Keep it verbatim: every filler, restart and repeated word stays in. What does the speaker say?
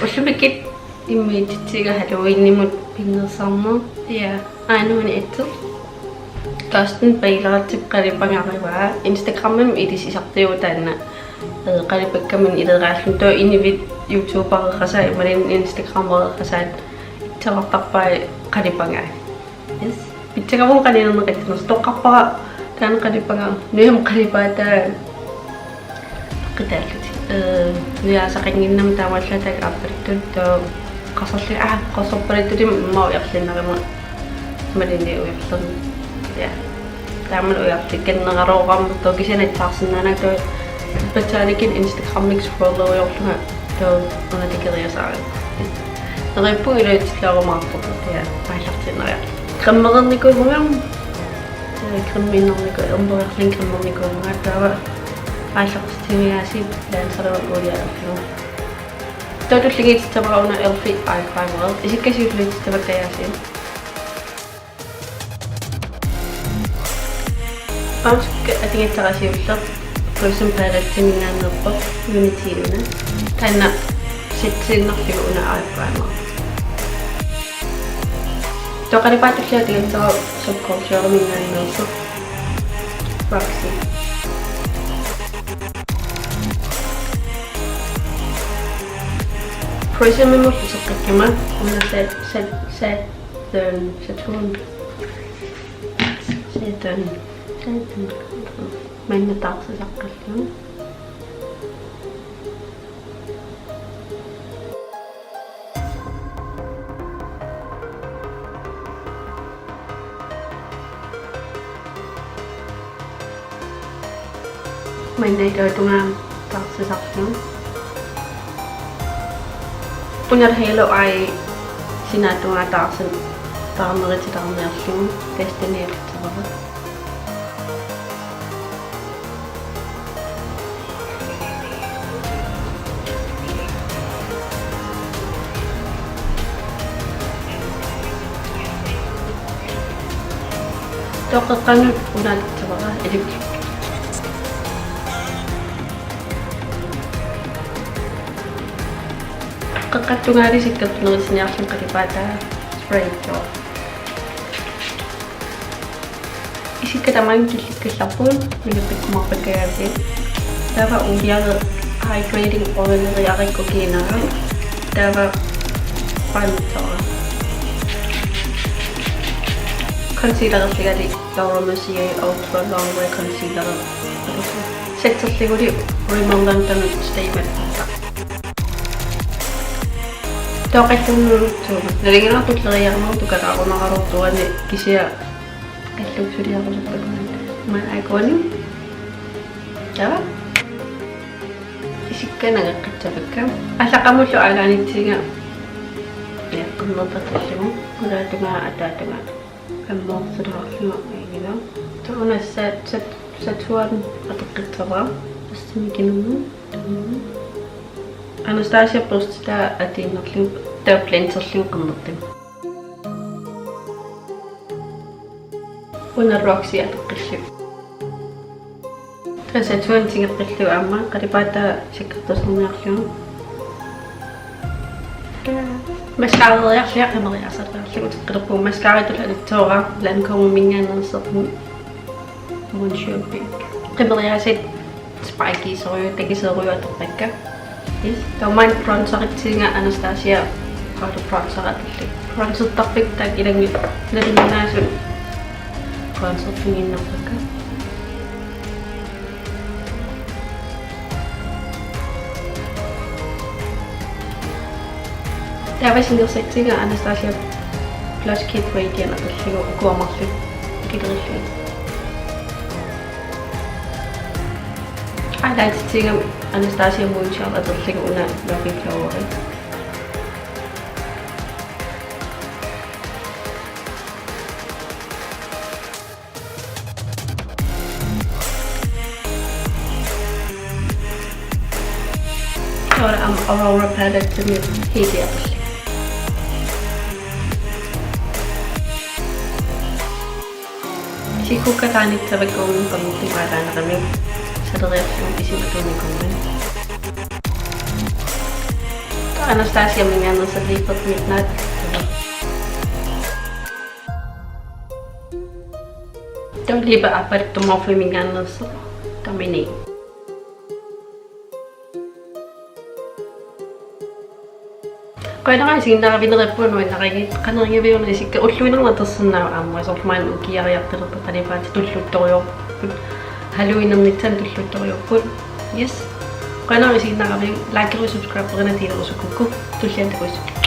Ullumikkut immiussissaanga Halloweenimut pinnersarneq. Ja, aajuna ittoq. Dustin Bailerattip qalipangarivaa. Instagramimi ilissi isartigu taanna. Øh, qalipakkamik ileraalluni, taava inuit YouTubereqasaat imaluunniit Instagramereqasaat itseqartarpai qalipangai. Yes. Pitsagavun qaninerneqatsinnersoq, toqqarpara taanna qalipanga, nujammik qalipaataa qitaallutik. Øh, nujaasaqannginnami taamaallaat taakku aappaluttunik, taava qasorli-, aa, qasorpaluttunik immaqa ujarlinnarama imaluunniit ujarlerneq. Ja. Taamani ujarlikkanneraloorama taava kisianni aatsaarsinnaananga, taava Botanical Instagramikkut scrolleriarlunga taava una tikeriasaarami. Neriuppunga iluatsillaarumaarpoq, ja, aallartiinnariarlunga. Cremernikuuvunga, øh, cremiinnarniku-, ermeriarlunga cremernikuuvunga, taava aallartitsiniaasiit lansererujuarlunga. Taava tulliuttissavara una e.l.f.-ip eye primeri, isikka siulliuttissavakka aasiit. Aamma sukka atugassara siulleq, Prism Paletteminngaanneerpoq, Unity una. Taanna setsiinnarlugu una eye primer. Taava qalipaataa tullia atugassara Subcultureminngaanneersoq, Roxy. Prismimut uteqqikkama una Sa-, Sa-, Sa-, Saturn, Saturn, Saturn. Maanna taarsisaqqillugu. Maanna ilaatungaa taarsisarlugu. Una halo eye sinaatungaa taarsin-, taarnerititarniarlugu Destiny eqatsavara. Taava qeqqanut una atussavara, ilip. Qeqqata tungaanut isikka nerissiniarlunga qalipaataa spray. Isikka tamaanga killikkallarput, nillerpikkumaarpakkaangaasiit. Taava uuliareq hydrating oileriareq ukiinara. Taava bronzera. Concealererlungali Laura Mercier Ultra Longwear Concealer. Setterlugulu Rimmel London Stay Matte. Taava qallunnut tuuma. Nalinginnaasumik tulleriiaarnerup tukalaarunaraluartuani kisianni qallunnut suliarusuppakka. Maanna aajuku. Taava. Isikka nangeqqissavakka. Allaqqamullu eyelinertiga. Ja, qernertatillugu. Ulaatungaa ataatungaa. Qernertatillugu igiga. Taava una Sa-, Sa-, Saturn atoqqissavara. Assimi kinunnu. Anastasia børstitaa atuinnarlugu, taava blenderlugu qernertama. Una Roxy atoqqillugu. Taava Saturn tigeqqillugu aamma qalipaataa sakkortusarniarlugu. Mascarariarlunga qimeriaasariarlunga uteqqilerpunga, mascaratut atussavara Lancômeminngaanneersoq Monsieur Big. Qimeriaasat spiky-sorujuit, takusorujuit atorpakka. Yes. Taava maanna bronzeritsiga Anastasia powder bronzer atullunga. Bronzertarpakka taakku ilanngullugit nalunnginnasut bronzerfigiinnarpakka. Taava singersatsiga Anastasia Blush Kit Radiant atullunga, ukua marluk akilerillugit. Highlightertiga Anastasia Moonchild atullunga, una Lovely Floweri. Taava aamma Aurora Palettemi hiilia atullunga. Isikka qaanitsavakka uunga qernertunik aallaanerani saleriarlugu isima atuunikuummata. Anastasiaminngaanneersoq Lippert Midnight. Taava Lippert Apple Morpheminngaanneersoq Dominique. Qujanaq isiginnaaraviit, neriuppunga nuannarigit, qanoq igaviuk isikka? Ulluinnarni atorsinnaavoq aamma, soorlu maani ukiariartalerpat qalipaatit tulluttoriorput. Halloweenernitsinni tulluttoriorput. Yes. Qujanaq isiginnaaraviuk, likerina, subscriberina, delerusukkukku. Tulliani takuss'.